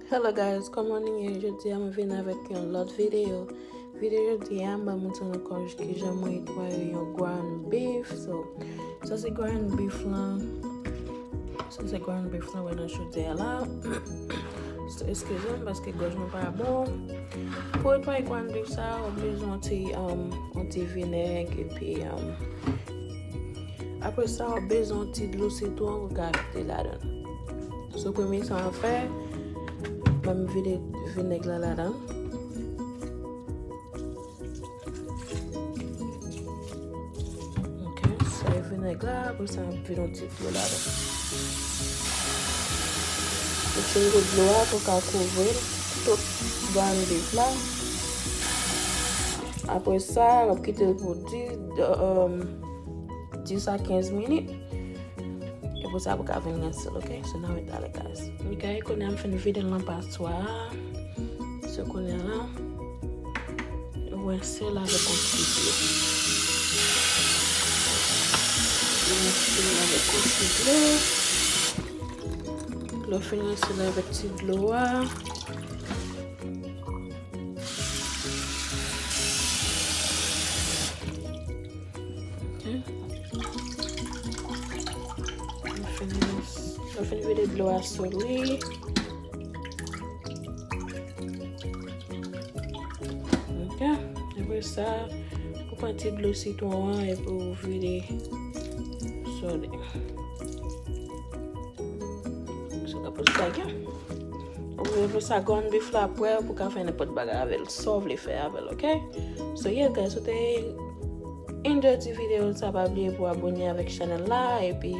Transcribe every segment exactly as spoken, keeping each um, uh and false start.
Hello guys, kòman nou ye? Jodi a mwen vin avèk yon lòt videyo. Videyo jodi a, mwen montre nou kòman kijan mwen netwaye yon ground beef. So, sa se ground beef lan. Sa se ground beef lan wè nan chodyè la. So, eskize m paske gòj mwen pa bon. Pou netwaye ground beef sa, w ap bezwen yon ti, um, yon ti vinèg epi, um, apre sa, w ap bezwen yon ti dlo sitwon pou ka mete ladan. So, premye sa w ap fè, ban m vide vinèg la ladan. Ok, sa e vinèg la, apre sa, m ap vide yon ti dlo ladan. Ou fin gout dlo a, pou ka kouvri tout ground beef la. Apre sa, w ap kite l pou dis, um, dis a kenz minit. Epi sa pou ka vin rense l, ok? So, n a ret ale, guys. Ok, kounye a m fin vide l nan paswa a. So, kounye a la, rense l avèk yon ti dlo. Rense l avèk yon ti dlo. Lè w fin rense l avèk ti dlo a, ok. Lè w fin, lè w fin vide dlo a sou li. Ok. Apre sa, ou pran ti dlo sitwon an epi ou vide sou li. So, apre sa, gen. Ou vle sa ground beef la prè pou ka fè nenpòt bagay avè l, sa w vle fè avè l, ok? So, yeah, guys, si w te enjoy ti videyo sa, pa bliye pou abone avèk chanèl la, epi,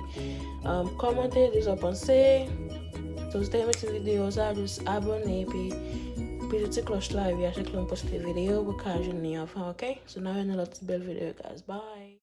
um, kòmante de sa w panse. So, si w te renmen ti videyo sa, just abone, epi peze ti klòch la, epi a chak lè m poste videyo, pou ka jwenn li anvan, ok? So, n a wè nan lòt ti bèl videyo, guys. Bye!